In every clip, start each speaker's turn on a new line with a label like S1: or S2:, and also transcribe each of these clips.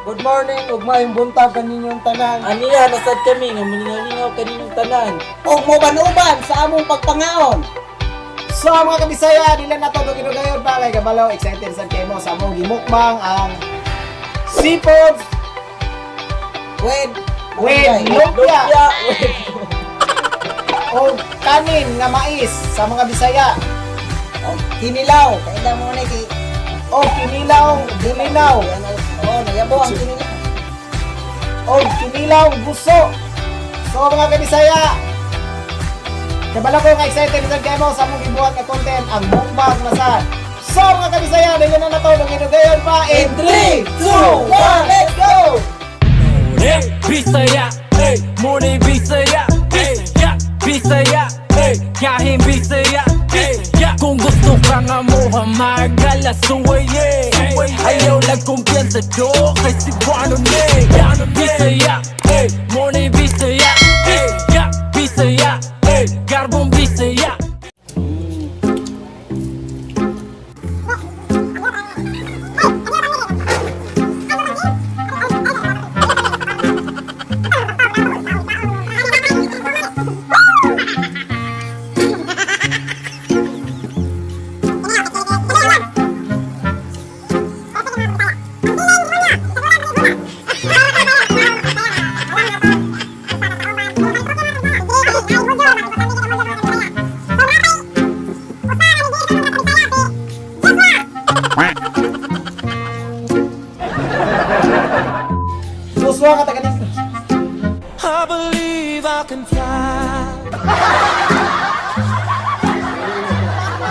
S1: Good morning ug maayong buntag kaninyong tanan.
S2: Aniya nasad kami nga mulingaw-lingaw kaninyong tanan.
S3: Og moban-uban sa among pagpangaon.
S4: So mga kabisaya, dili na to dugi-dugayon pa kay kabalo, excited sad kay mo sa among gimukbang ang seafood
S3: With
S4: with lumpia o kanin nga mais sa mga Bisaya.
S3: Og kinilaw. Kailan mo na kay
S4: O kinilaw bulinaw.
S3: Oh, nayabo ang kinilaw.
S4: O kinilaw guso. So mga kabisaya, kabalo ko nga excited sad kay mo sa among gibuhat nga content ang mukbang na sad. So mga kabisaya, dili na nato dugi-dugayon pa in 3, 2, 1, let's go!
S5: Bisaya, ey, morning Bisaya, ey, Bisaya, ey, kahin Bisaya, ey. Kung gusto ka nga mo magala suway, ayaw lang kumpiyansa do kay Cebuano ni Bisaya, ey, morning Bisaya, ey, Bisaya, ey, garbong Bisaya.
S4: Suswa ka taga dito.
S5: I believe I can fly.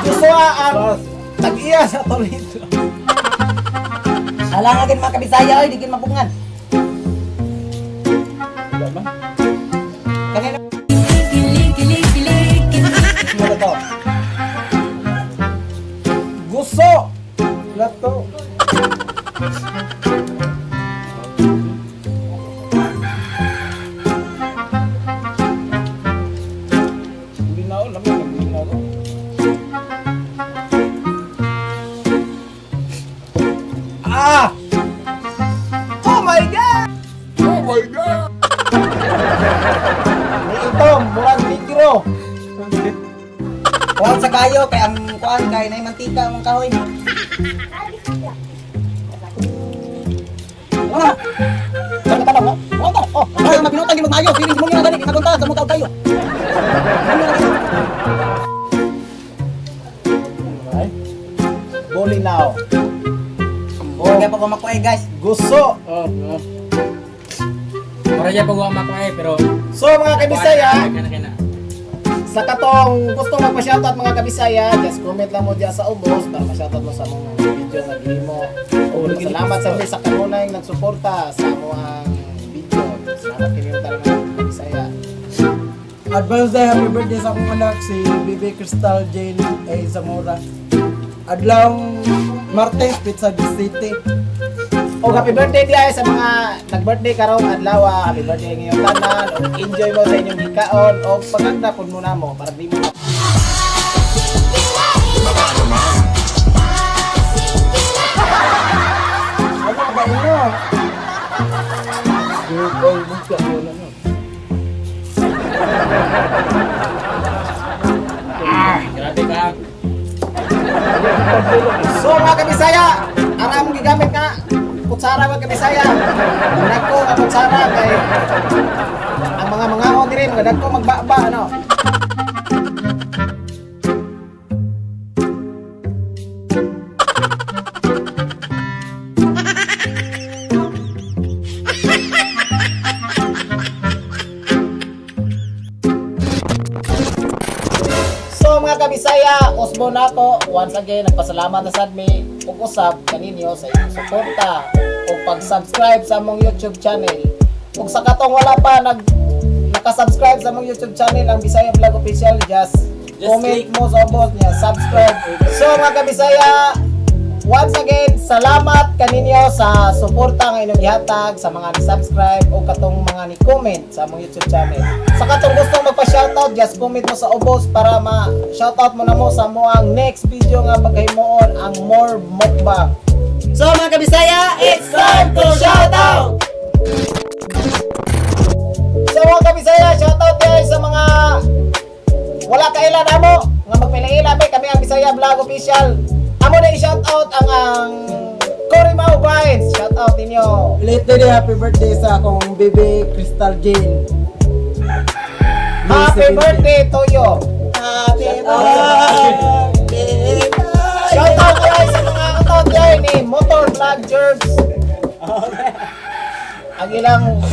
S4: Joshua ang tag-iya sa Toledo.
S3: Halangan mga kabisaya oy, di gid mapungan. Kanina
S4: Ano to? Guso! Lato.
S1: Hindi na ako, lamig hindi na ako.
S4: Ah! Oh my God! Oh my God! Ni ito, murag negro.
S3: Kuan sa kayo kay ang kuan kay nay mantika among kahoy. Wala.
S4: Saan ka tanong, no? Oh, oh.
S3: Ay, mabinutan di magmayo, feeling mo nga gani kagunta sa mutaw kayo.
S4: Bolinaw.
S3: Oh, kaya pa ko makuha guys.
S4: Guso!
S2: Oh, oh. Mura siya pag makuha pero
S4: So mga kabisaya,
S2: Kana kana.
S4: sa katong gusto magpa-shoutout mga kabisaya, just comment lang mo diyan sa ubos para ma-shoutout mo sa mga video nga gihimo. Salamat sa sa kanunay nagsuporta sa among video. Salamat kini tanan mga kabisaya.
S1: Advance day happy birthday sa akong anak si Bibi Crystal Jane A. Zamora. Adlawng Martes, Pizza City.
S4: O happy birthday diay sa mga nag-birthday karong adlaw. Happy birthday ngayong tanan. O enjoy mo sa inyong gikaon o paganda pud mo namo para di mo
S1: Ano ba ino? Oy, lumpia ko na no.
S2: Grabe ka.
S4: So mga kabisaya, ang among gigamit nga kutsara mga kabisaya. Dagko nga kutsara kay ang mga mangaon diri mga dagko magbaba ano. So mga kabisaya, Osbo na ako. Once again, nagpasalamat na sad mi ug usab kaninyo sa inyong suporta ug pag-subscribe sa among YouTube channel. Ug sa katong wala pa naka-subscribe sa among YouTube channel ang Bisaya Vlog Official, just
S2: Just
S4: comment
S2: click.
S4: mo sa ubos niya, subscribe. So mga kabisaya, once again, salamat kaninyo sa suporta nga inyong gihatag sa mga ni-subscribe o katong mga ni-comment sa among YouTube channel. Sa katong gustong magpa-shoutout, just comment mo sa ubos para ma-shoutout mo na mo sa moang next video nga paghimuon ang more mukbang.
S3: So mga kabisaya,
S4: It's time to shout out! kabisaya, shoutout guys sa mga wala kaila namo nga magpila-ila be kami ang Bisaya Vlog Official. Amo na i-shoutout ang Corimao Vines. Shoutout ninyo.
S1: Later day, happy birthday sa akong baby Crystal Jane. May
S4: Happy
S1: 17.
S4: birthday to you.
S3: Happy birthday.
S4: Shoutout guys sa mga shoutout guys ni Motor Vlog Jerks. Ang ilang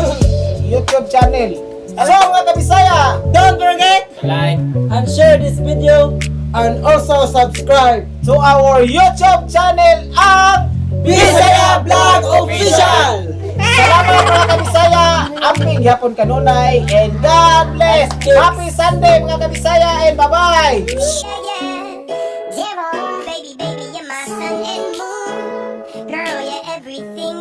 S4: YouTube channel. So mga kabisaya,
S3: Don't forget
S2: Like.
S1: And share this video and also subscribe
S4: to our YouTube channel ang
S1: Bisaya Vlog Official!
S4: Salamat mga kabisaya. Amping hapon kanunay and God bless. Happy Sunday mga kabisaya and bye-bye.
S6: Yeah. Zero, baby, baby, you're my sun and moon. Girl, you're everything.